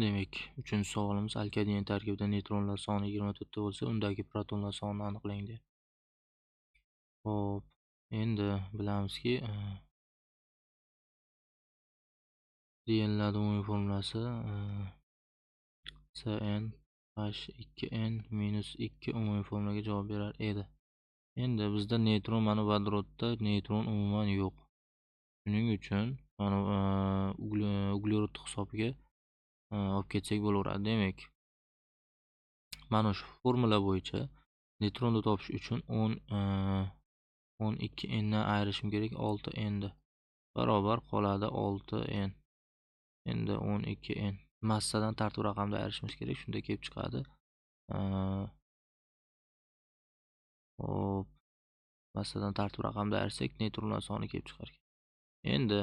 Demak, 3-savolimiz alkadien tarkibida neytronlar soni 24 ta bo'lsa, undagi protonlar sonini aniqlang deyapti. Xo'p, endi bilamizki, dienlarning umumiy formulasi CnH2n -2 umumiy formulaga javob berar edi. Endi bizda neytron, mana vodorodda neytron umuman yo'q. Shuning uchun mana uglerod hisobiga olib ketsak bo'laveradi. Demak, mana shu formula bo'yicha neytronni topish uchun 12 n dan ayirishim kerak, 6 n da barobar qoladi 6 n. Endi 12 n massadan tartib raqamda ayirishimiz kerak, shunda kelib chiqadi. Hop, massadan tartib raqamda ayirsak neytronlar soni kelib chiqar ekan. Endi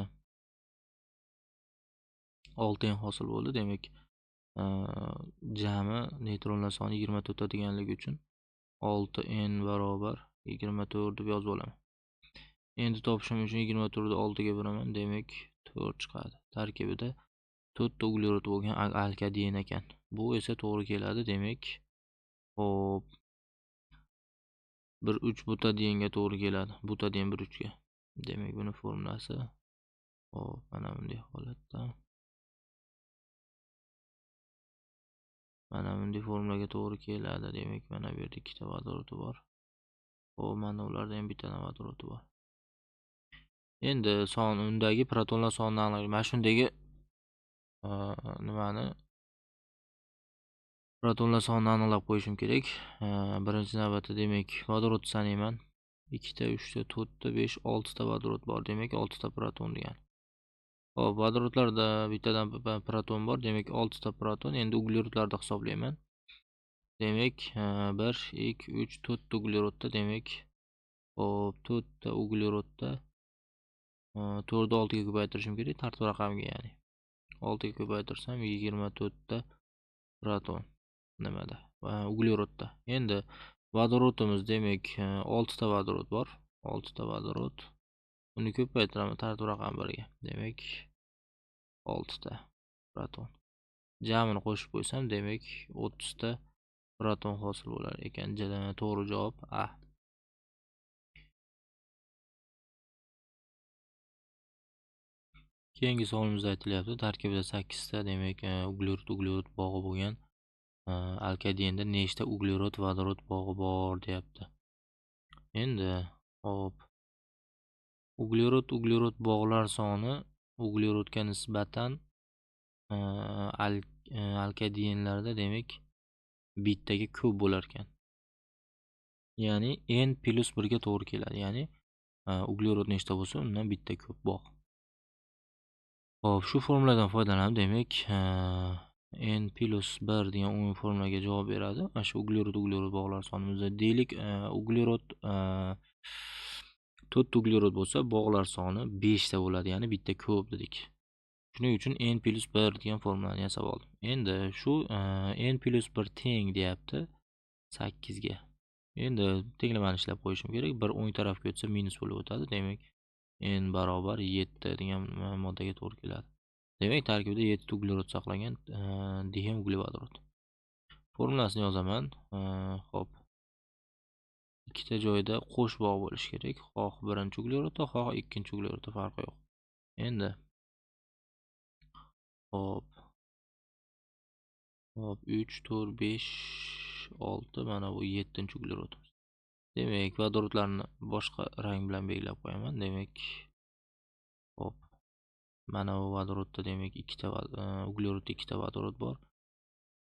6 n hosil bo'ldi. Demak, jami neytronlar soni 24 ta deganligi uchun 6 n barobar 24 deb yozib olaman. Endi topishim uchun 24 ni 6 ga bo'laman. Demak, 4 chiqadi. Tarkibida 4 ta uglerod bo'lgan alkadien ekan. Bu esa to'g'ri keladi. Demak, hop, 1,3 butadienga to'g'ri keladi. Butadien 1,3 ga. Demak, buni formulasi hop, mana bunday holatda. Mana bunday formulaga to'g'ri keladi. Demak, mana bu yerda ikkita vodorodi bor. Xo'p, mana ularda ham bittadan vodorodi bor. Endi son, undagi protonlar sonini aniqlaylik. Mana shundagi nimani protonlar sonini aniqlab qo'yishim kerak. Birinchi navbatda demak vodorod sanayman. 2 ta, 3 ta, 4 ta, 5, 6 ta vodorod bor. Demak, 6 ta proton degani. Xo'p, vodorodlarda bittadan proton bor, demak 6 ta proton. Endi uglerodlarda hisoblayman. Demak, 1, 2, 3, 4 ta uglerodda, demak, hop, 4 ta uglerodda 4 ni 6 ga ko'paytirishim kerak, tartib raqamga, ya'ni 6 ga ko'paytirsam 24 ta proton nimada? Uglerodda. Endi vodorodimiz, demak, 6 ta vodorod bor. 6 ta vodorod. Uni ko'paytiraman tartib raqam 1 ga. Demak, 6 ta proton. Jamini qo'shib qo'ysam, demak, 30 ta proton hosil bo'lar ekan. To'g'ri javob A. Keyingi savolimizda aytilyapti, tarkibida 8 ta, demak, uglerod bog'i bo'lgan alkadienda nechta uglerod vodorod bog'i bor deyapti. Endi, hop, uglerod bog'lar soni uglerodga nisbatan alkadienlarda, demak, bittaga ko'p bo'lar ekan. Ya'ni n + 1 ga to'g'ri keladi. Ya'ni uglerod nechta bo'lsa, undan bitta ko'p bog'. Xo'p, shu formuladan foydalanib, demak, n + 1 degan umumiy formulaga javob beradi. Mana shu uglerod bog'lar sonimizda deylik, uglerod 4 ta uglerod bo'lsa, bog'lar soni 5 ta bo'ladi, ya'ni bitta ko'p dedik. Shuning uchun n + 1 degan formulani yasab oldim. Endi shu n + 1 teng deyapti 8 ga. Endi tenglamani ishlab qo'yishim kerak. 1 o'ng tarafga o'tsa minus bo'lib o'tadi. Demak, n barobar 7 degan moddaga to'g'ri keladi. Demak, tarkibida 7 ta uglerod saqlangan dihen uglevodorod. Formulasini yozaman. Xo'p. Ikkita joyda qo'sh bog' bo'lishi kerak. Xoh birinchi uglerodda, xoh ikkinchi uglerodda farqi yo'q. Endi hop. Hop, 3, 4, 5, 6, mana bu 7-uglerodimiz. Demak, vodorodlarni boshqa rang bilan belgilab qo'yaman. Demak, hop. Mana bu vodorodda, demak, ikkita uglerodda ikkita vodorod bor.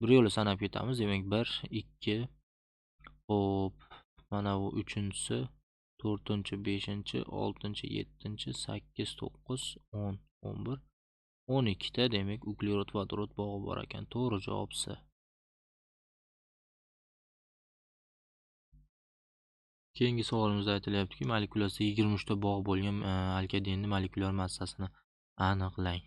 Bir yo'la sanab ketamiz. Demak, 1, 2, hop, mana bu 3-chisi, 4-chi, 5-chi, 6-chi, 7-chi, 8, 9, 10, 11, 12 ta, demak, uglerod vodorod bog'i bor ekan. To'g'ri javob C. Keyingi savolimizda aytilyaptiki, molekulasida 23 ta bog' bo'lgan alkadienning molekulyar massasini aniqlang.